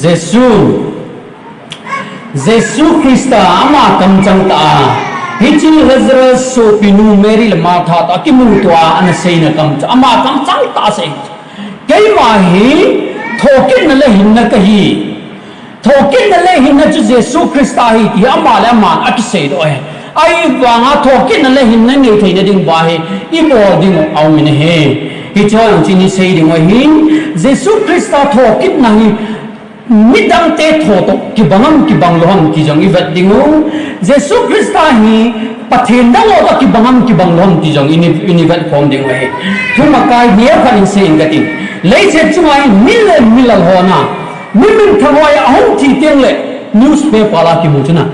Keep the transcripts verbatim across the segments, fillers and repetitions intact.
Jesu, Jesu Christa ama kamchang tah a, hiche Lazarus sopinu Mary le Martha toh akimuto a ana seina kamchang, ama kamchang tah a asei. Keima hi thokitna le hinna kahi. Thokitna le hinna chu Jesu Christa ahi ti ama le aman akiseidoh ahi. Ahivanga thokitna le hinna ngei theina ding uva hi ibol ding u aum in ahi. Hiche jong chu isei ding u ahi. Jesu Christa thokitna hi midangte tho toh kibang ham kibang lou ham ti jong ivet ding u. Jesu Christa hi Pathen dang ho toh kibang ham kibang lou ham ti jong ini, ini vet khom ding u ahi. Thumakai neokhat in sei inge kati. Leiset chunga hi mi le milal ho na, mi minthang ho ahung thi teng le newspaper a kimu chu na.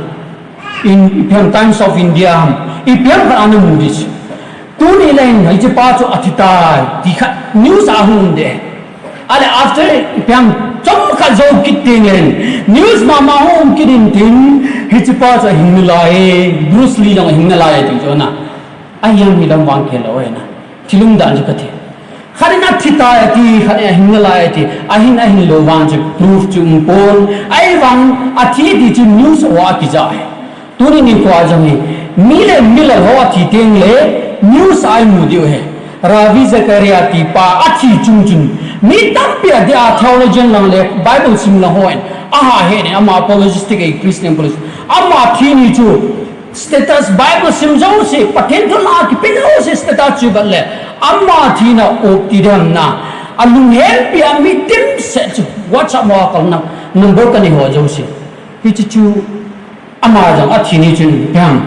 In, ipi ham Times of India ham, ipi ham khat ana mu ding chu. Tuni le hin hichepa chu athi tai ti khat news a hung um ding. Ahile after ipi ham chomkhat jou kit teng le hin news mama hung um kit in tin, hichepa chu ahing nalai e, Bruce Lee jong ahing nalai e ti chu na. Ahi ham, hilou vang kihil lou e na. Thil umdan chu kati. Khat in athi tai ati, khat in ahing nalai ati. Ahin, ahin lou vang chu proof chu um pon. Ahivang athi ti chu news a akija e. Tuni nikho jong hi mi le milal ho athi teng le news a imu diu ahi. Ravi Zacharias tipa athi chung chun mi tampi adeh a theologian lang le Bible sim lang hon aha he ne, ama apologetic e, Christian apologetic. Ama thi ni chu status, Bible sim jouse, Pathen thu la kipe jouse status chu bat le, ama thina up ti dem na. Alunghempi a mi dimset chu WhatsApp ma a kalna number kanei ho jouse. Hiche chu ama jong athi ni chun ipi ham,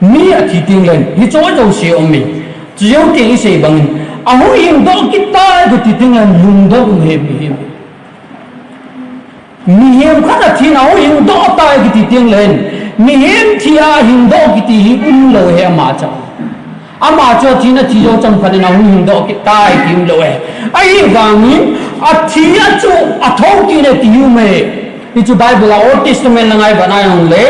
mi athi teng le hin hiche jouse um in, chujou teng isei bang in, ahung hingdoh kit tai kati teng le hin lungdong um e mihem. Mihem khat athi in ahung hingdoh tai kiti teng le hin, mihem thi a hingdoh kiti hi umlou ahi ama chang. Ama chu athi in athi jou chomkhat in ahung hingdoh kit tai ti umlou ahi. Ahivangin athi a chu athou kit e ti um e. Hichu Bible a Old Testament langa ivet na jong le,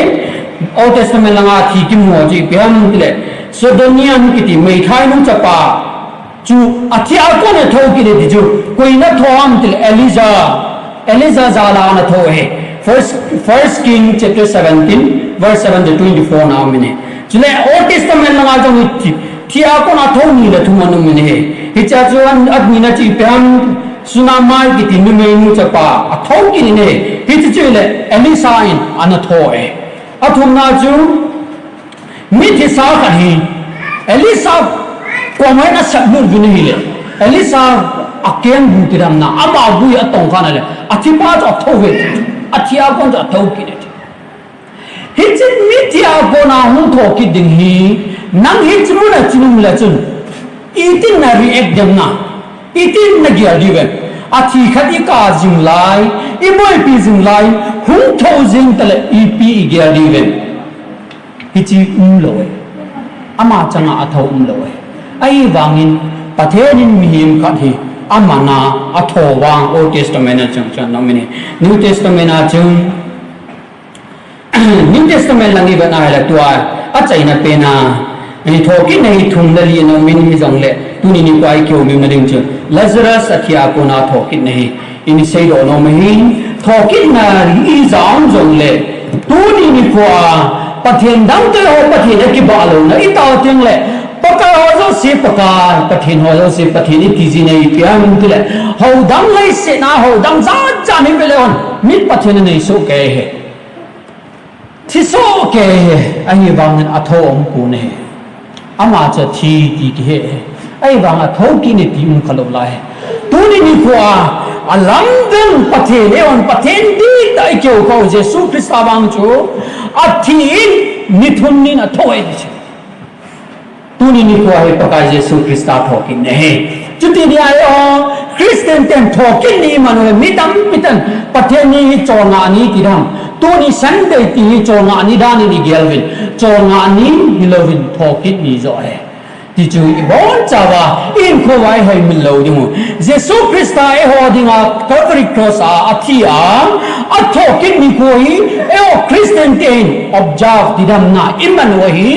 Old Testament langa thi kimu chu ipi ham tile, Sidonian kiti meithainu chapa chu athi a kon a thou kit e ti chu, koi in athou ham tile, Elijah, Elijah jal a ana thou ahi. First, First King chapter seventeen, verse seven to twenty-four na um in ahi. Chule Old Testament langa jong hi thi, thi a kon a thou ni le thum ana um in ahi. Hichea chu an, anina chu ipi ham, Shunammite kiti numeinu chapa athou kit in ahi. Hiche chu le Elisha in ana thou e. Athumna chu mi thisa khat hi Elisha koma hin asatlut uvin ahile, Elisha akeng bu ti dem na, ama bu hi atong khan ahile, athipa chu athou ve ti chu, athi a kon chu athou kit e ti. Hiche mi thi a kon a hung thou kit ding hi, nang hiche mun a chun um le chun, itin na react dem na, itin na gel diu vem? Athi khat ikap jing lai, iboipi jing lai, hung thou jing tale ipi igel diu vem? Hiche umlou e. Ama changa athou umlou e. Ahivangin Pathen in mihem khat hi aman a athou vang Old Testament a chang chang na um in ahi. New Testament a chang, New Testament lang ivet na ahile tua achaina pen a, eh, thokitna hi thum le li ana um in, hijongle tuni nikho a ikihoulim na ding chu Lazarus athi a kon a thokitna hi ini seidoh nom ahi. Thokitna hi ijat um jongle, tuni nikho a Pathen dang te ho Pathen a kibah louna itao teng le, Pakai ho jouse Pakai, Pathen ho jouse Pathen iti jina ipi ham tile, houdang leiset a houdang jat jat hi ve le hon, mi Pathen anei soh kei ahi. Thi soh kei ahi, ahivangin athou aum pon ahi. Ama chu athi ti kihe ahi. Ahivang athou kit e ti um khalou lai. Tuni nikho a, alamdang Pathen, eihon Pathen dihtah ikihou khah u Jesu Christa vang chu, athi in ni thum ni in athou e ti chu. Tuni nikho hi Pakai Jesu Christa thokit ni ahi. Chuti ni a, eiho Christian ten thokit ni iman u hi, mi tampi ten Pathen ni hi cholngah ni ti dan. Tuni Sunday ti hi cholngah ni dan in igel uvin, cholngah ni hilouvin thokit ni joh ahi. Ti chu ibonchauva, ihinkho uva ihei min lou ding u. Jesu Christa eiho dinga Calvary Cross a athi a, athokit nikho hi, eiho Christian ten observe ti dan a iman u ahi.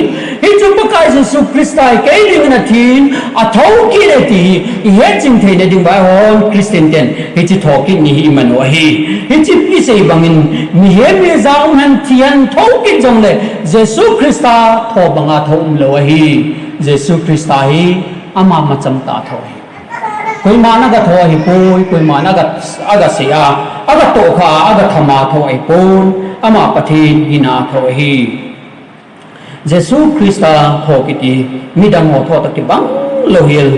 Hiche Pakai Jesu Christa hi kei dingin athin, athokit e ti hi ihet ching theina diuva eihon Christian ten hiche thokit ni hi imanu ahi. Hiche isei bangin mihem hi jaum hen, thi hen, thokit jongle Jesu Christa tho banga tho umlou ahi. Jesu Christa hi ama macham tah a tho ahi. Koiman agatho ahipoi, koiman aga, agasei a, agatohkha a, agathama tho ahipon, ama Pathen hina tho ahi. Jesu Christa thokit hi midang ho tho toh kibang louhel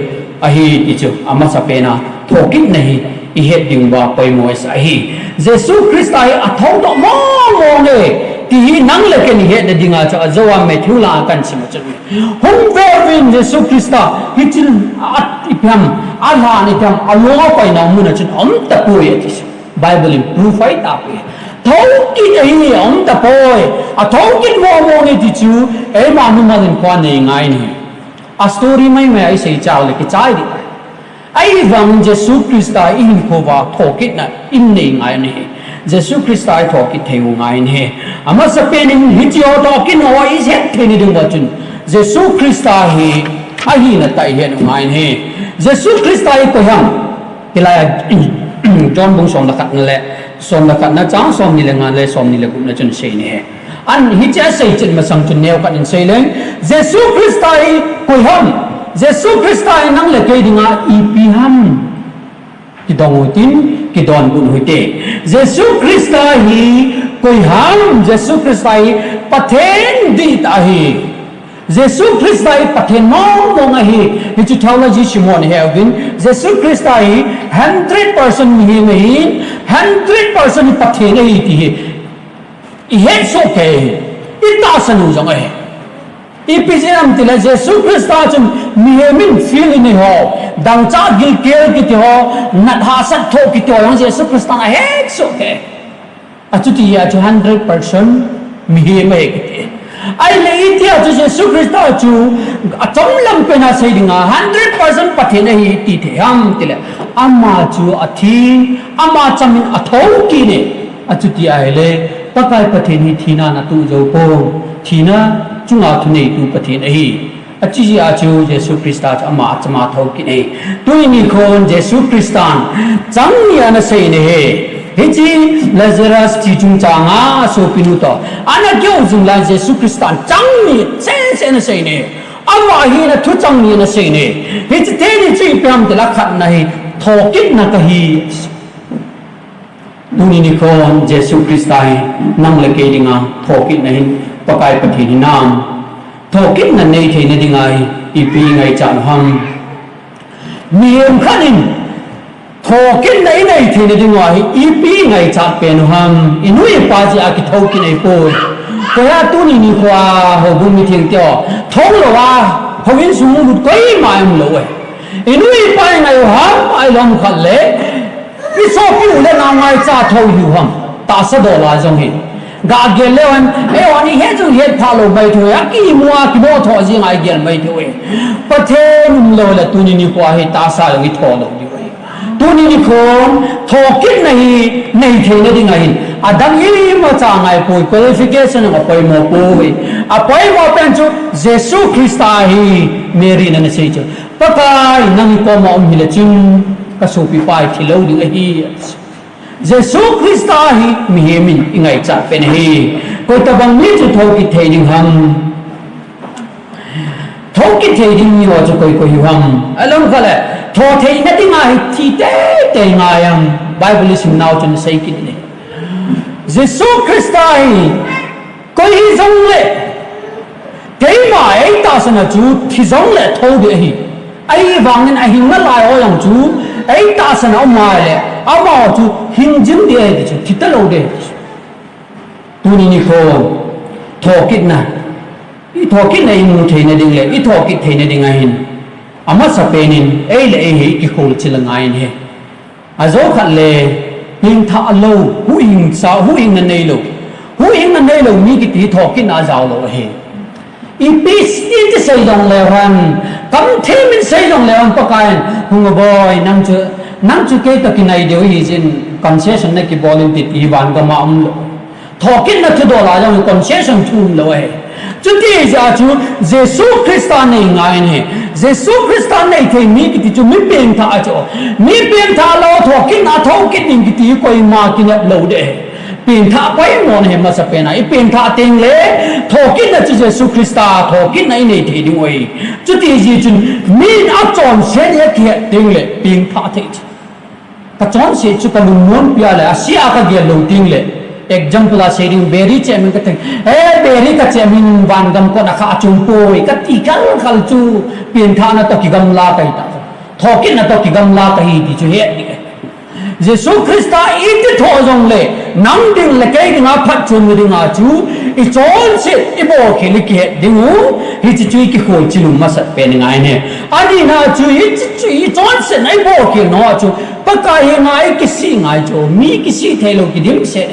ahi ti chu amasapen a thokitna hi ihet diuva poimo isa ahi. Jesu Christa hi athoudoh mong mong e ti hi nang le ken ihetna dinga chu ajou a Matthew lang a kahin sim a chu, hung veuvin, Jesu Christa hiche a, ipi ham, alhan, ipi ham, along apaina mun a chun aumtapoi ati chu. Bible in proof ahi tapoi. Thokit ahi, aumtapoi. Athokit mong mong e ti chu eima mimal in kho a nei ngai ahi. A story maimai a isei cheh le kichai ding. Ahivangin Jesu Christa ihinkho uva thokitna inei ngai ahi. Jesu Christa ithokit thei u ngai ahi. Amasapen in hiche ho thokit ho ihet theina diuva chun Jesu Christa hi ahina tah ihet u ngai ahi. Jesu Christa hi koi ham? Hilai a John bung som le khatna le, som le khatna chang somni le nga le somni le gupna chun asei ahi. Ahin hiche asei chet masang chun neokhat in sei leng, Jesu Christa hi koi ham? Jesu Christa hi nang le kei dinga ipi ham? Kidong u hitin, kidonbut u hite. Jesu Christa hi koi ham? Jesu Christa hi Pathen dihtah ahi. Jesu Christa hi Pathen mong mong ahi. Hiche theology simho nahe uvin, Jesu Christa hi hundred percent mihem ahin, hundred percent hi Pathen ahi ti hi ihet soh kei ahi. Itahsan u jong ahi. Ipi jeh ham itile Jesu Christa chun mihem in feel inei ho, dangchah gilkel kiti ho, nat hahsat thoh kiti ho jong Jesu Christa in ahet soh kei ahi. Achuti a chu hundred percent mihem ahi kiti. Ahile itia chu Jesu Christa chu achomlam pen a sei dinga hundred percent Pathen ahi iti thei ham itile, ama chu athi, ama chamin athokit e. Achuti ahile Pakai Pathen hi thina in atuh jou pon, thina chunga thuneitu Pathen ahi. Achuti a chu Jesu Christa chu ama achama thokit e. Tuni nikhon Jesu Christan chang ni ana sei ahi. Hiche Lazarus thi chungchang a asopinu toh ana kihou jing lai Jesu Christan chang ni sese ana sei ahi. Ama hina thu chang ni ana sei ahi. Hiche teni chu ipi ham itile khatna hi thokitna kahi. Tuni nikhon Jesu Christa hi nang le kei dinga thokitna hin Pakai Pathen hinam? Thokitna nei theina dinga hi ipi ingaichat u ham? Mihem khat in thokitna inei theina dinga hi ipi ingaichat pen u ham? Inu ipa jeh a kithokit ahipoi. Koi a tuni nikho a houbung mitheng teho, thou lou a houin sung lut koima umlou e. Inu ipa ingai u ham, ahilou khat le isopi u le nao ngaicha thou hiu ham? Tahsa dol a jong hi gagel leu hen, eihon ihet jong ihet phah lou mai thei, akimu a kimo tho jing a igel mai thei. Pathen umlou le tuni nikho hi tahsa jong itho lou diu ahi. Tuni nikhon thokitna hi nei theina dinga hin adang imacha angaipoi, qualification jong apoimo poi. Apoimo pen chu Jesu Christa hi Mary in ana sei chu, Pakai, nang ikoma um hile chun kasopipa hi thilou ding ahi. Jesu Christa hi mihem in ingaichat pen ahi. Koitabang mi chu thokit thei ding ham? Thokit thei ding miho chu koi koi hiu ham? Ahilou khat le, tho theina dinga hi thi teitei ngai ham? Bible isim nau chun asei kit e. Jesu Christa hi koi hijongle, keima eitahsan a chu thi jongle thou ding ahi. Ahivangin ahing nalai ho jong chu eitahsan a um a ahile, amaho chu hing jing ding ahi ti chu, thi talou ding ahi ti chu. Tuni nikhon thokitna, ithokitna imu theina ding le ithokit theina dinga hin, amasapen in ei le ei hi ikikhol chil angai ahi. Ajou khat le, pengthah lou, huhhingsa, huhhingna neilou, huhhingna neilou mi kiti hi thokitna ajao lou ahi. Ipi, iti sei jongleu hen, kamthem in sei jongleu hen, Pakaiyin, hung o boi, nang chu, nang chu kei toh kinai diu hijin, concession nakibol in ti, ti van gam a umlou. Thokitna thudol a jong concession chu umlou ahi. Chuti jeh a chu Jesu Christa nei ngai ahi. Jesu Christa nei thei mi kiti chu mi pengthah ahi chu. Mi pengthah lou thokit a thokit ding kiti koima kinep lou ding ahi. Pengthah poimo ahi masapen a. I pengthah teng le thokitna chu Jesu Christa thokitna i nei thei ding ahi. Chuti jeh chun min achonset a kihet teng le pengthah thei chu. Ka chonset chu ka lungmonpi a le, asia ka gel lou teng le. Example a sei ding, beri chemin ka theng. Eh, beri ka chemin vangam kot a kha achung poi. Ka ti kal kal chu, pengthahna toh kigamla ka hi ta. Thokitna toh kigamla ka hi ti chu he. Jesu Christa i ti tho jong le, nang ding le kei dinga phatchomna dinga chu, i chonset, i bolkhel i kihet ding u, hiche chu i kikhol chilum masat pen ngai ahi. Ani na chu, i chu, i chonset, i bolkhel na chu, Pakai henga i kisih ngai chu, mi kisih thei lou kidimset.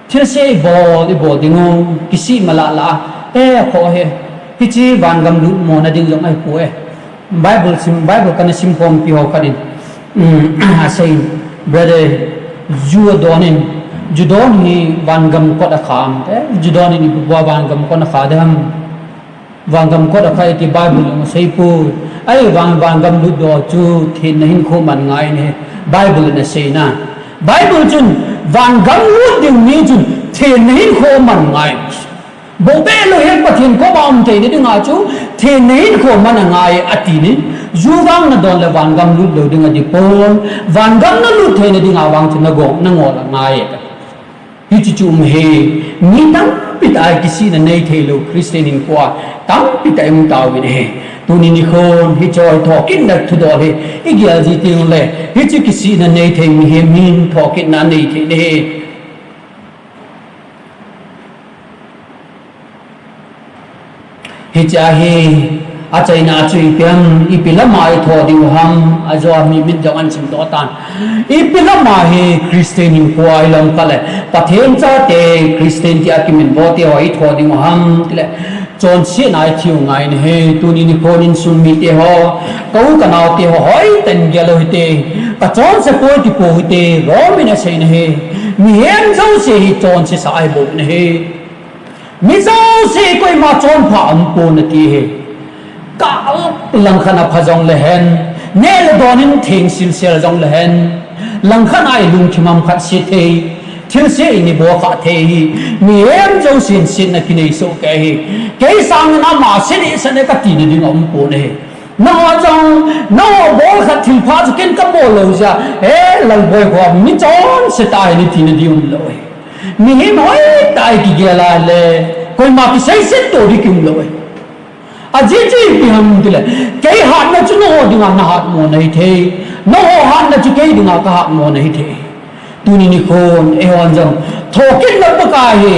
Thilse i bol, i bol ding u, kisih mala la, eh, kho he. Hiche vangam lut mona ding jong ahi poi. Bible sim, Bible kana sim khompi ho khat in. Um, asei, brother, ju don in, ju don hi vangam kot a kha am, eh, ju don in ipi bol a vangam kot a kha ding ham. Vangam kot a kha iti Bible in asei poi. Ahivang, vangam lut doh chu thenna hinkho man ngai ahi. Bible in asei na. Bible chun vangam lut ding mi chun thenna hinkho man ngai. Bou be lou hen Pathen koma um theina dinga chu thenna hinkho man angai ati ni. Ju vang na don le vangam lut lou ding adi pon. Vangam na lut theina dinga vang chu na gong, na ngol angai. Hichu chu um ahi, mi tampi tah a kisihna nei thei lou Christian hinkho a tampi tah i um tauvin ahi. Tuni nikhon hiche thokitna thudol hi i gel ji teng le, hiche kisihna nei thei mihem hin thokitna nei thei ding ahi. Hiche hi, achaina chu ipi ham, ipi lama i tho diu ham, ajo a mi mit jong ahin sim doh tan. Ipi lama hi Christian hinkho a i lam kha le, Pathen chate, Christian tia kiminvo te ho i tho diu ham, tile, chonsetna i thiu ngai ahi, tuni nikhon insung mite ho, ka u ka nao te ho, hoitah in gel u hite, ka chonse poi ti pou hite, Rome in asei ahi, mihem jouse hi chonse sa ahi bou ahi. Mi jouse koima chonpha umpon ati ahi. Ka langkhat a pha jong le hen, neh le don in theng silsel jong le hen, langkhat a i lungthim ham khat se thei, thilse in i bol kha thei hi, mihem jousen setna kinei soh kei ahi. Kei sangin ama se ding se ding kati na ding aumpon ahi. Nangho jong, nangho bol khat thilpha chu ken ka bol lou jeh a, eh, Lalboi kho mi chonse tah ahi nati na ding umlou ahi. Mihem hoitah a i kigel a le, koima kiseiset to ding kium lou e. Ajeh chu ipi ham tile, kei hatna chu nangho dinga na hatmo na hithei, nangho hatna chu kei dinga ka hatmo na hithei. Tuni nikhon, eihon jong, thokitna Pakai hi,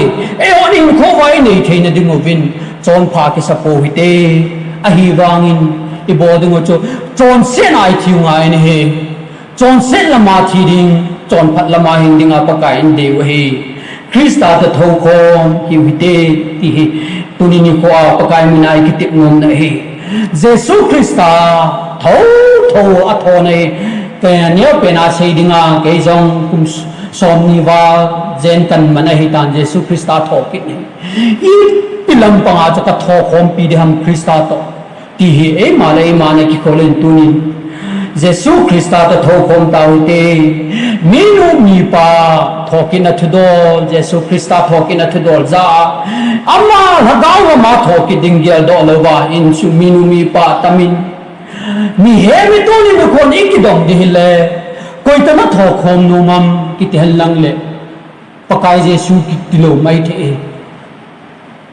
eihon hinkho uva i nei theina ding uvin, chonpha kisa pou hite, ahivangin, i bol ding u chu, chonsetna i thiu ngai ahi. Chonset lama thi ding, chonphat lama hing dinga Pakai in deiu ahi. Christa toh thoukhom hiu hite, ti hi. Tuni nikho a Pakai mina i kitep nomna ahi. Jesu Christa thou thou a thona hi. Kei neopen a sei dinga, kei jong kum somni val jen kaman ahitan Jesu Christa thokit ahi. Ipi lampanga chu ka thoukhompi ding ham Christa toh. Ti hi eima le eima na kikholin tunin Jesu Christa toh thoukhom tau hite. Minu mipa thokitna thudol, Jesu Christa thokitna thudol jeh a. Ama lhagao ama thokit ding geldoh louva, insung minu mipa tamin. Mihem hi tuni nikhon i kidong ding hile. Koitah na thoukhom nom ham kiti henlang le. Pakai Jesu kiti lou maithei.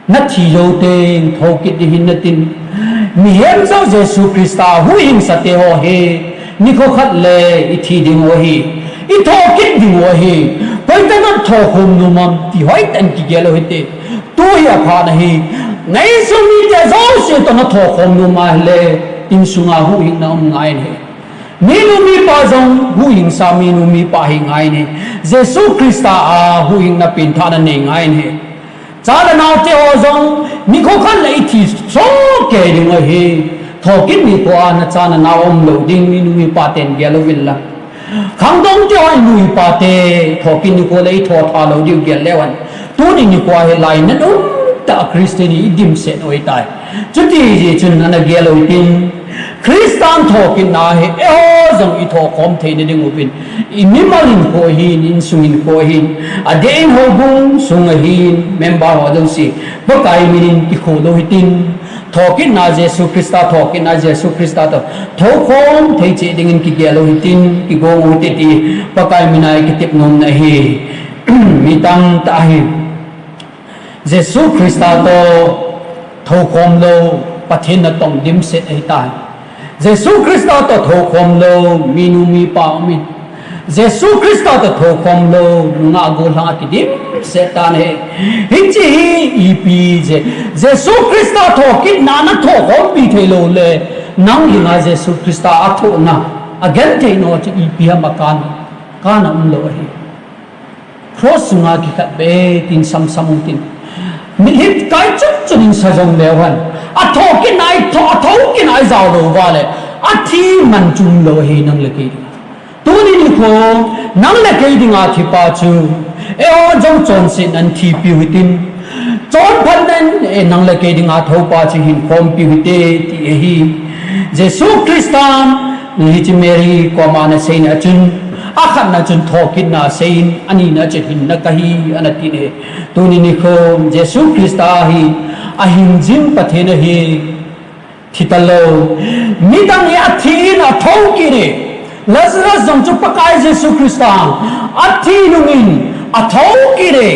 Na thi jou teng thokit ding ahi natin. Mihem jou Jesu Christa huhhingsa te ho hi. Nikho khat le i thi diu ahi. I thokit diu ahi. Koitah na thoukhom nom ham ti hoitah in kigel u hite. Tu hi apha na ahi. Na insung mite jouse toh na thoukhom nom ahile. Insunga huhhingna um ngai ahi. Minu mipa jong huhhingsa minu mipa hi ngai ahi. Jesu Christa a huhhingna pengthahna nei ngai ahi. Cha le nao te ho jong nikho khat le i thi soh kei ding ahi. Thokit nikho a na cha na nao umlou ding minu mipa ten gel uvin lang. Khangdong te ho i nu i pa te thokit nikho le i thotha lou diu gel leu hen. Tuni nikho a hi lainat um tah Christian hi i dimset u ahitai. Chuti jeh chun ana gel u hitin, Christian thokitna hi eiho jong i thokhom theina ding uvin, i mimal hinkho ahin, insung hinkho ahin, adeh in houbung sung ahin, member ho jouse Pakai min in kikhol u hitin, thokitna Jesu Christa, thokitna Jesu Christa toh thokhom thei cheh dingin kigel u hitin, kigong u hite ti Pakai min a i kitep nom na ahi. Mi tamtah hi Jesu Christa toh thokhom lou, Pathen natong dimset ahitai. Jesu Christa toh thokhom lou, minu mipa umin, Jesu Christa toh thokhom lou, nungah gollhang a kidimset tan ahi. Hiche hi ipi jeh, Jesu Christa thokitna na thokhompi thei lou le, nang dinga Jesu Christa a thohna, agenthei nau chu ipi ham akan, kana umlou ahi. Cross sunga kikhat be tin samsam u hitin. Mitlhi kai chun chun in sa jong leu hen, athokitna i tho, athokitna i jao lou uva le, athi man chu umlou ahi nang le kei dinga. Tuni nikho, nang le kei dinga thipa chu, eiho jong chonsetnan thipiu hitin, chonphatnan, eh, nang le kei dinga thoupa chu hinkhompiu hite, ti ahi. Jesu Christan hiche Mary koma ana seina chun, akhatna chun thokitna aseiyin, anina chun hinna kahi, ana tin ahi. Tuni nikho, Jesu Christa hi ahingjing Pathen ahi. Thi talou. Midang hi athin athou kit e. Lazarus jong chu Pakai Jesu Christa athi nungin athou kit e.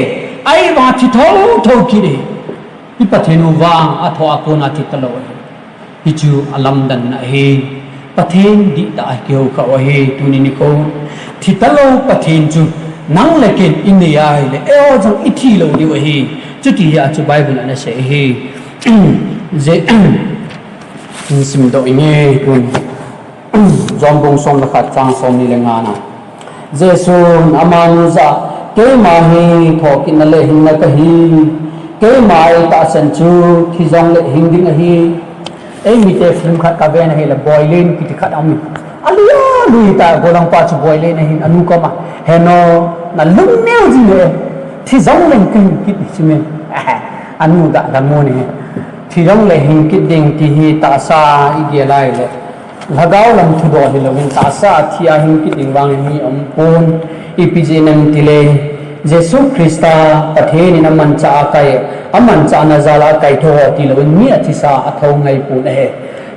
Ahivang thi thou thou kit e. I Pathen u vang athoh a kona thi talou ahi. Hichu alamdanna ahi. Pathen dihtah a kihou khah u ahi, tuni nikho. Thi talou Pathen chu nang le ken i nei a ahile, eiho jong i thi lou diu ahi. Chuti hi a chu Bible ana sei ahi. Je- Hin simdoh inge tun. John bung som le khat chang som ni le nga na. Jesun amanu jah a, keima hi thokitna le hinna kahi. Keima eitahsan chu thi jongle hing ding ahi. Eimite film khat kaven ahile Boilen kiti khat aum in. Alui alui ta golhangpa chu Boilen ahin anu koma. Heno, nalung neo jing e. Thi jongle hing kit ding chu me. Anu ga lamu ne. Thi jongle hing kit ding ti hi tahsa a igel a ahile. Lhagao lam thudoh hilouvin tahsa a thi a hing kit ding vang hi umpon, ipi jeh ham itile, Jesu Christa Pathen in amanchah a kai, amanchahna jal a kaithou ho tilouvin mi athisa athou ngai pon ahi.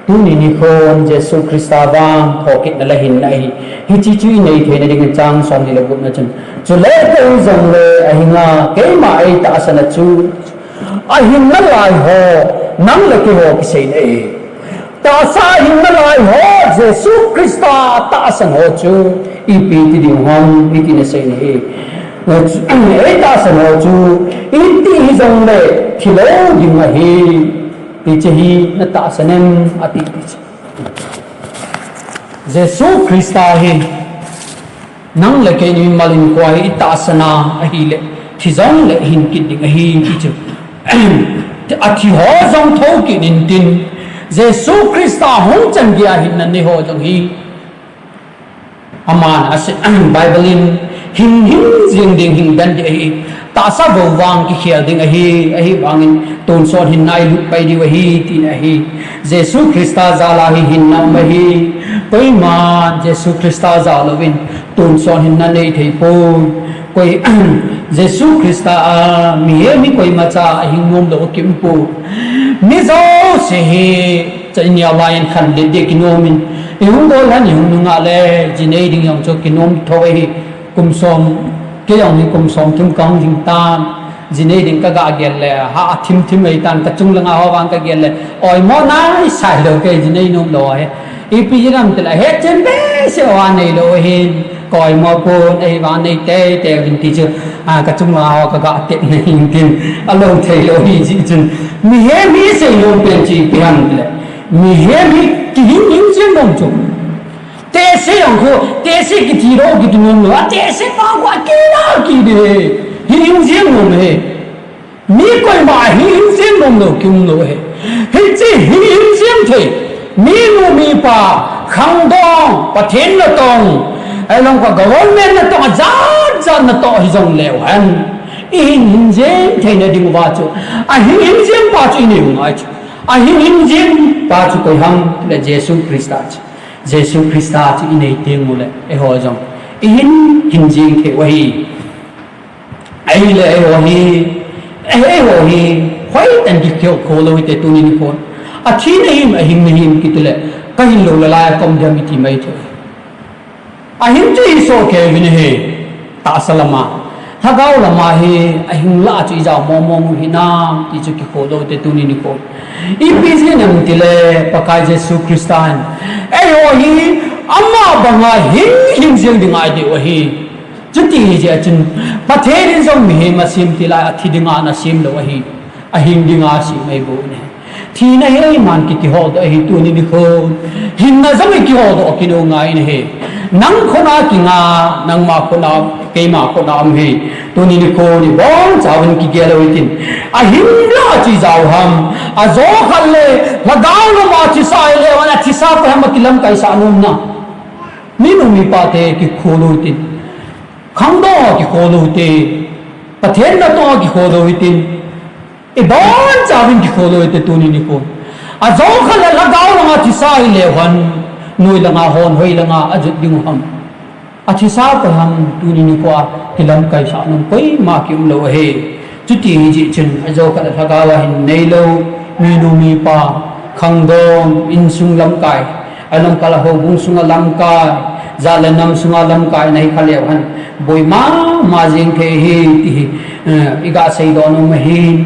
Tuni nikhon Jesu Christa vang thokitna le hinna ahi. Hiche chu inei theina dingin chang som ni le gup na chun. Chule kei jongle ahinga keima eitahsan a chu ahinna lai ho, nang le kei ho kiseina ahi. Tahsa ahinna lai ho, Jesu Christa tahsan ho chu ipi ti ding ham, iti na seina ahi. Eitahsan ho chu iti hijongle thilou ding ahi. Hiche hi natahsan em ati ti chu. Jesu Christa hi nang le kei mimal hinkho hi itahsan a ahile, thi jongle hing kit ding ahi ti chu. Athi ho jong thou kit intin, Jesu Christa hung chan geiya hinna nei ho jong hi. Aman asei, Bible in hing hing jing ding hing den ding ahi. Tahsa bou vang kikhel ding ahi, ahivangin tonsot hinna ilut pai diu ahi, tina ahi. Jesu Christa jal a hi hinna um ahi. Koiman Jesu Christa jal louvin tonsot hinna nei thei poi. Koi, Jesu Christa a mihem hi koimacha ahing nom lou kium poi. Mi jouse hi, cha inia lai in khanlet ding kinom in. Ihung golhang ihung nungah le, jinei ding jong chu kinom thou ahi. Kum som, kei jong hi kum som thum kahung hing tan, jinei ding kaga gel le, ha thim thim ahi tan, kachung langa ho vang kagel le, oimo naisai lou kei jinei nom lou ahi. Ipi jeh ham itile, hetchen behseh uva neilou ahin, ka oimo pon, ahivang nei teitei uvin ti chu, a, kachung langa ho kaga tet na hin tin, alou thei lou ahi jeh chun, mihem hi seinom pen chu ipi ham itile, mihem hi kihing hing jeng nom chu. Tehse jong khu, tehse kiti lou, kiti nom lou, atehse pa khu akila kiti ahi. Hing hing jeng nom ahi. Mi koima hing hing jeng nom lou, kium lou ahi. Hiche hing hing jeng thei. Minu mipa, khangdong, Pathen natong, ahilou le government natong, ajat jat natong hijongleu hen. Ihin hin jeng theina diuva chu, ahin hin jeng pa chu inei u ngai chu. Ahin hin jeng pa chu koi ham tile Jesu Christa chu. Jesu Christa chu inei teng uleh eiho jong ihin hin jeng thei u ahi. Ahile eiho hi, eh, eiho hi, hoitah in kikhol lou hite tuni nikho. Athi nahim, ahing nahim kiti le, kahin lou le lai a ka um dem iti mai thei. Ahin chu isoh kei uvin ahi, tahsa lama. Lhagao lama hi, ahing lah chu ijao mong mong u hinam, ti chu kikhol lou hite tuni nikho. Ipi jeh inem itile, Pakai Jesu Christa hin, eiho hi, ama banga hing, hing jeng ding ahi diu ahi. Chuti hi jeh a chun, Pathen in jong mihem asem tilai, athi dinga ana sem lou ahi. Ahing dinga asem ahi bou ahi. Thina hi eiman kiti holdoh ahi tuni nikho. Hinna jong i kiholdoh kit u ngai ahi. Nang khut a kinga, nangma khut a, keima khut a um ahi. Tuni nikho ibonchauvin kigel u hitin. Ahing lah chu ijao ham. Ajo khat le, lhagao lama thisa ahile, athisa pa ham akilamkai sah nom na. Minu mipa te kikhol u hitin. Khangdong a kikhol u hite, Pathen natong a kikhol u hitin, ibonchauvin kikhol u hite tuni nikho. Ajo khat le lhagao langa thisa ahile uhen, noi langa hon hoi langa ajot diu ham. Athisa pa ham tuni nikho a kilamkai sah nom koima kium lou ahi. Chuti hi jeh chun, ajo khat le lhagao a hin neilou, minu mipa, khangdong, insung lamkai, alamkai a houbung sunga lamkai, jat le nam sunga lamkai nahi kha leu hen, boi mama jeng thei ahi, ti hi, eh, iga seidoh nom ahi.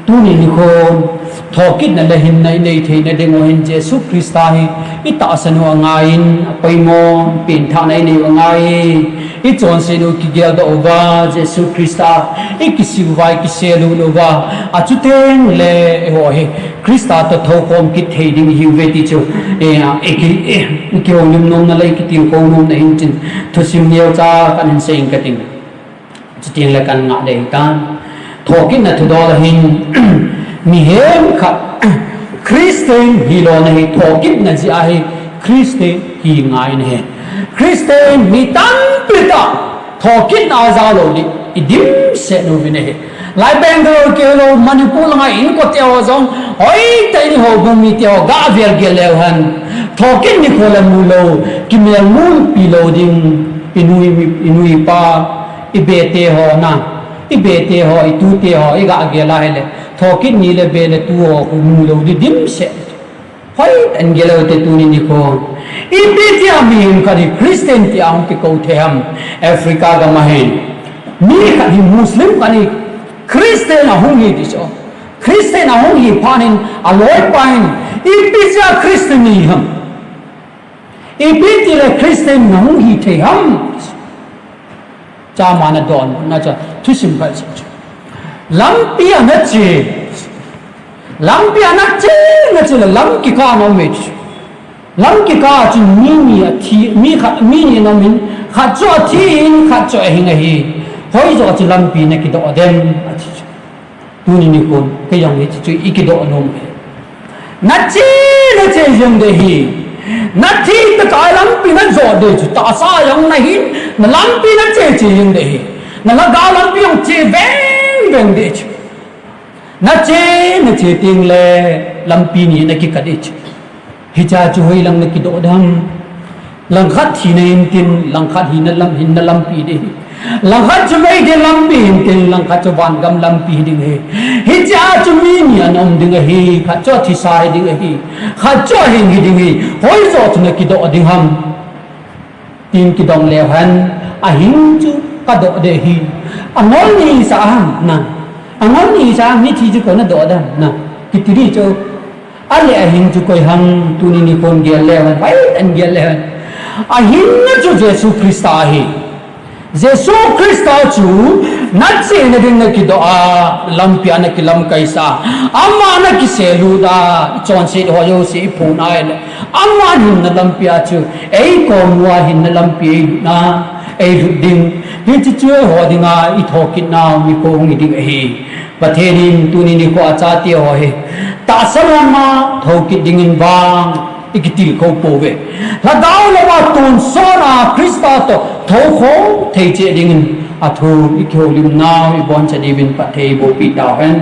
Tuni nikho, thokitna le hinna inei theina diu hin Jesu Christa hi, itahsan u angaiyin, apoimo, penthahna inei u angaiye. Ichonset u kigeldoh uva, Jesu Christa, ikisih uva, ikisel uva, achuteng le, eiho hi, Christa toh thoukhom kit thei ding ihiuve ti chu, eh, iki, eh, ikihoulim nomna le ikitilkhou nomna hin tin, thusim neocha kahin seiyin kating. Chuteng le kangah ding tan. Thokitna thudol a hin, mihem khat, Christian hilou na hi, thokitna jeh a hi, Christian hi ngai ahi. Christian mi tampi tah, thokitna a jao lou ding, idimset u ahi. Lai Bangalore keu lou, Manipur langa inko teho jong, hoitah in houbung miteho, gavel gel leu hen. Thokit nikho le mu lou, kimel mulpi lou ding, inu, inu ipa, ibe teho na, ibe teho, itu teho, iga gel a hile, thokit ni le be le tu ho, khu mu lou ding dimset. Hoitah in gel u hite tuni nikho. Ipi tia mihem khat hi Christian tia hung kikou thei ham, Africa gam a hin. Mi khat hi Muslim khat hi Christian ahung hi ti chu. Christian ahung hi phat in aloipa hin, ipi tia Christian nahi ham. Ipi tile Christian nahung hi thei ham. Chama nadon, nacha, thusim khat chu. Lampi a nache. Lampi a nache, nache le lam kikah a na um e chu. Lam kikah a chun mi ni athi, mi khat, mi ni ana um in, khat chu athi in, khat chu ahing ahi. Hoijoh chu lampi nakidoh dem, ati chu. Tuni nikhon, kei jong hiche chu ikidoh nom e. Nache, nache jeng ding ahi. Nathi tah a lampi najot ding chu, tahsa jong nahin, nalampi nache che jeng ding ahi. Nalhagao lampi jong che veng veng ding chu. Nache, nache teng le lampi ni nakikat ding chu. Hiche chu hoilang nakidoh dem. Langkhat thina hintin, langkhat hinna lam, hinna lampi ding. Langkhat chu meidil lampi hintin, langkhat chu vangam lampi ding ahi. Hiche chu mi ni ana um ding ahi, khat chu athisa hi ding ahi. Khat chu ahing hi ding ahi. Hoijoh chu nakidoh ding ham. Tin kidong leu hen, ahing chu kadoh ding ahi. Angol ni sa ham na. Angol ni sa ham, hiche chu koi nadoh dem na. Kiti ding chu. Ale ahing chu koi ham, tuni nikhon gel leu hen, hoitah in gel leu hen. Ahinna chu Jesu Christa ahi. Jesu Christa chu nachena ding nakidoh a, lampi a nakilamkai sa. Ama nakiselut a, ichonset ho jouse iphon a ahile. Ama hinna lampi a chu, eikom uva hinna lampi eilutna, eilut ding. Hiche chu eiho dinga, ithokitna, mi kong hi ding ahi. Pathen in tuni nikho a chate ho hi, tahsa lama thokit dingin vang ikitilkhou pouve. Lhagao lama tonsot a Christa toh thoukhom thei cheh dingin Athu ikihoulimnau iboncha diuvin phatthei bohpeh tauhen.